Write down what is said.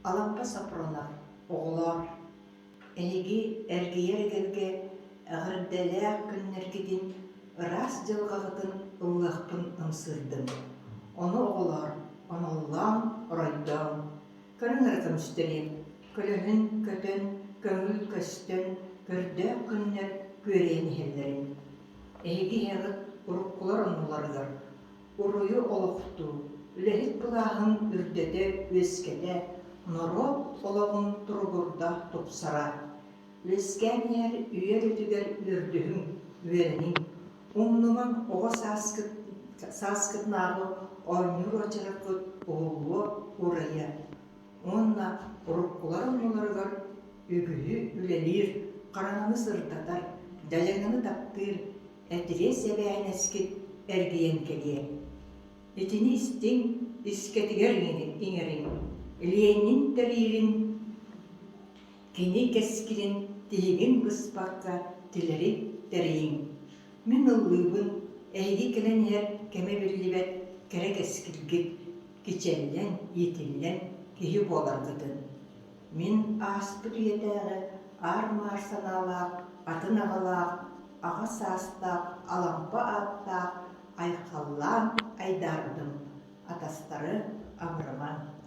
Алампа Сапронов, оҕолоор, эһиги эргийэр эгэлгэ эҕэрдэлээх күннэргитин, ыраас дьылҕаҕытын ыллыахпын ымсыырдым. Ону оҕолоор, оноллоон, оройдоон, көрүҥ эрэ көмүстэриэм, көлөһүн көтөн, көҥүл көстөн, көрдөөх күннэр күөрэйэн иһэллэрин. Эһиги иһэҕит уруккулар оннуларыгар уруйу олохтуу, үлэһит былааһын үрдэтэ, үөскэтэ, норуот олоҕун туругурда тупсара. Үөскээн иһэр үйэ өрүтүгэр үөрдүһүҥ, үөрэниҥ, умнумаҥ оҕо сааскыт, сааскытынааҕы оонньуур уочараккыт уһуллуо, уурайыа уонна уруккулар оннуларыгар үгүһү үлэлиир, хараҥаны сырдатар, дьайыҥыны таптыыр этириэс эбээһинэскит эргийэн кэлиэ. Итини истиҥ, искэтигэр иҥэриҥ, Ленин тэриирин, кини кэскилин тиһигин быспакка тилэри тэрийиҥ. Мин ыллыыбын, эһиги кэлэн иһэр кэмэ биллибэт кэрэ кэскилгит, кичэллэн, иитиллэн киһи буоларгытын. Мин ааспыт үйэтээҕи аар-маар санаалаах, атын аҕалаах, аҕа саастаах, алампа ааттаах айхаллаан айдаардым, атастары абырамаҥ.